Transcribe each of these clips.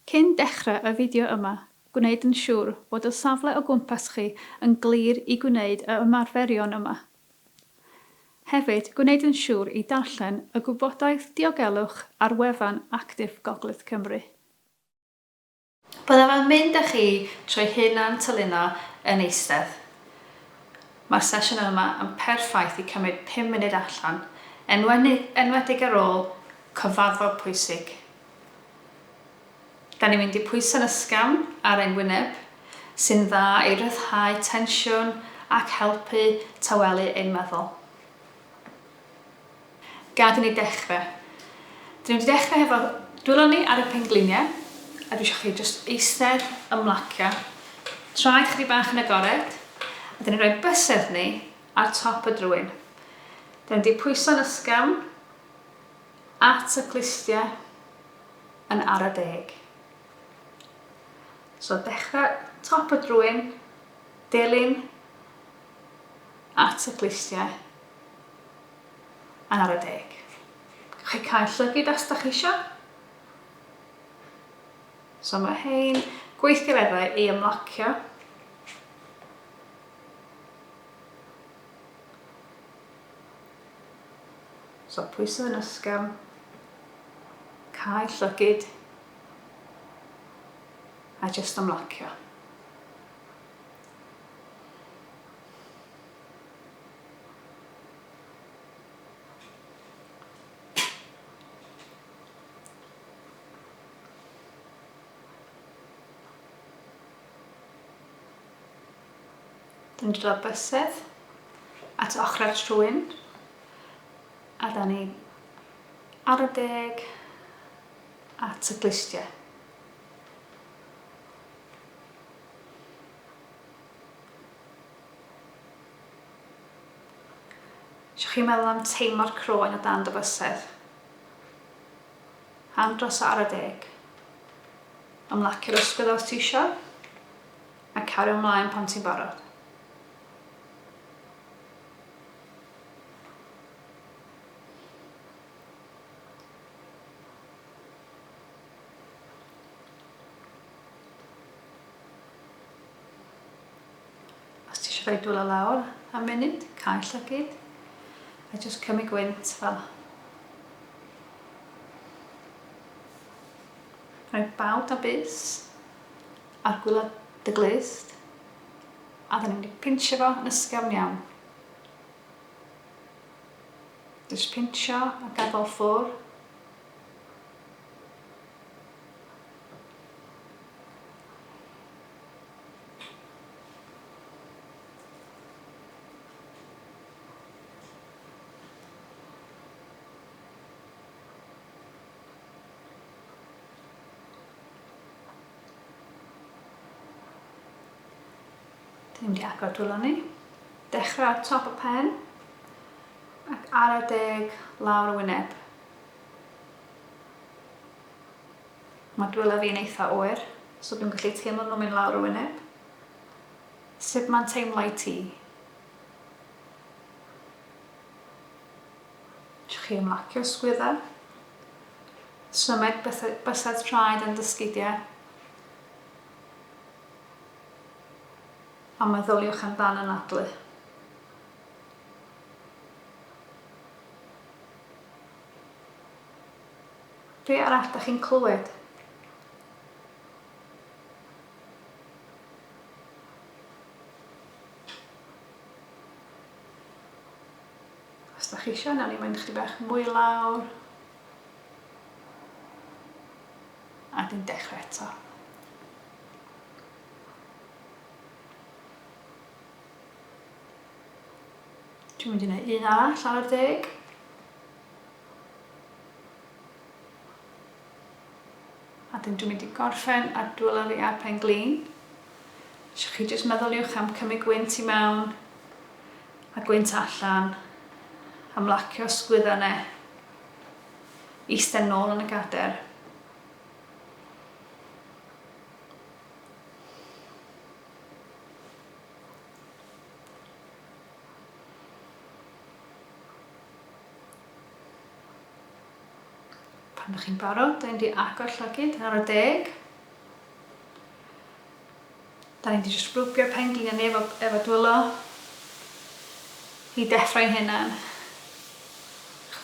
Cyn dechrau y fideo yma, gwneud yn siŵr bod y safle o gwmpas chi yn glir i gwneud y ymarferion yma. Hefyd, gwneud yn siŵr i darllen y gwybodaeth diogelwch ar wefan Actif Gogledd Cymru. Byddaf yn mynd â chi trwy hunan tylino yn eistedd. Mae'r sesiwn yma yn perffaith i cymryd pum munud allan, enwedig ar ôl cyfarfod pwysig. Da ni'n mynd i pwyso'n ysgafn ar ein wyneb, sy'n dda i ryddhau tensiwn ac helpu tawelu ein meddwl. Gad i ni dechrau. Dyn ni'n mynd i dechrau hefo dwylo ni ar y pengliniau, a dwi eisiau chi jyst eistedd ymlacio. Traed chydig bach yn agored, a dyn ni'n rhoi bysedd ni ar top y drwyn. Dyn ni'n mynd i pwyso'n ysgafn at y clustiau yn ara deg. So dechrau top y drwyn, dilyn at y clustiau yn ara deg. Gewch chi cau llygid os da chi isio. So mae hein gweithgareddau i ymlacio. So pwyso yn ysgafn, cau llygid a jyst ymlacio. Dwi'n dod â bysedd at ochrau'r trwyn a da ni ar y deg at y glustiau. Eisiau chi meddwl am teimlo'r croen o dan dy fysedd. Hand dros ar y deg. Ymlacio'r ysgwydd os ti isio, a cario ymlaen pan ti'n barod. Os ti eisiau rhoi dwylo lawr am munud, cau llygid, a jyst cymryd gwynt fel. Rhoi bawd a bys ar gwylod dy glust, a da ni'n mynd i pinsio fo yn ysgafn iawn. Jyst pinsio a gadael ffwr. Dyn ni'n mynd i agor dwylo ni. Dechrau ar top y pen ac ar y deg lawr y wyneb. Mae dwylo fi'n eitha oer, so dwi'n gallu teimlo nhw'n mynd lawr y wyneb. Sut mae'n teimlo i ti? Eisiau chi ymlacio sgwydda? Symud bysedd traed yn dy sgidiau. A meddyliwch amdan anadlu. Be arall da chi'n clywed? Os da chi eisiau, nawn ni mynd chdi bach mwy lawr. A dyn dechrau eto. Dwi'n mynd i wneud un arall ar y deg. A dyn dwi'n mynd i gorffen ar dwylo fi ar pen glin. Eisiau chi jyst meddyliwch am cymryd gwynt i mewn a gwynt allan. Ymlacio sgwydda ne. Eistedd nôl yn y gader. Pan ydych chi'n barod, da ni'n di agor llygyd ar y deg. Da ni'n di jyst rwbio'r pengliniau ni efo, efo dwylo i deffro'n hunan.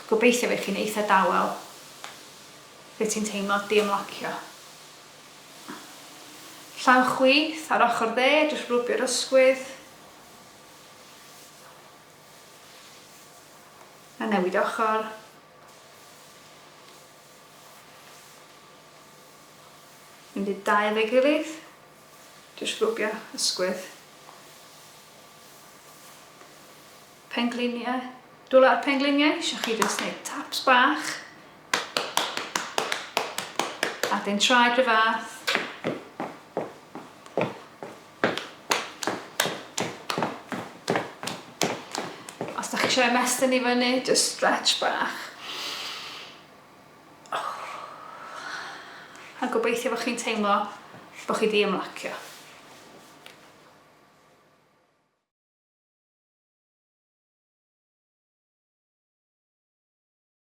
Gobeithio fydd chi'n eitha dawel. Fydd ti'n teimlo di ymlacio. Llaw chwith ar ochr dde, jyst rwbio'r ysgwydd. A newid ochr. Mynd i dau efo'i gilydd. Jyst rwbio ysgwydd. Pengliniau. Dwylo ar pengliniau, eisiau chi jyst gwneud taps bach. A dyn traed rhyw fath. Os da chi eisiau ymestyn i fyny, just stretch bach. A gobeithio bod chi'n teimlo bod chi di ymlacio.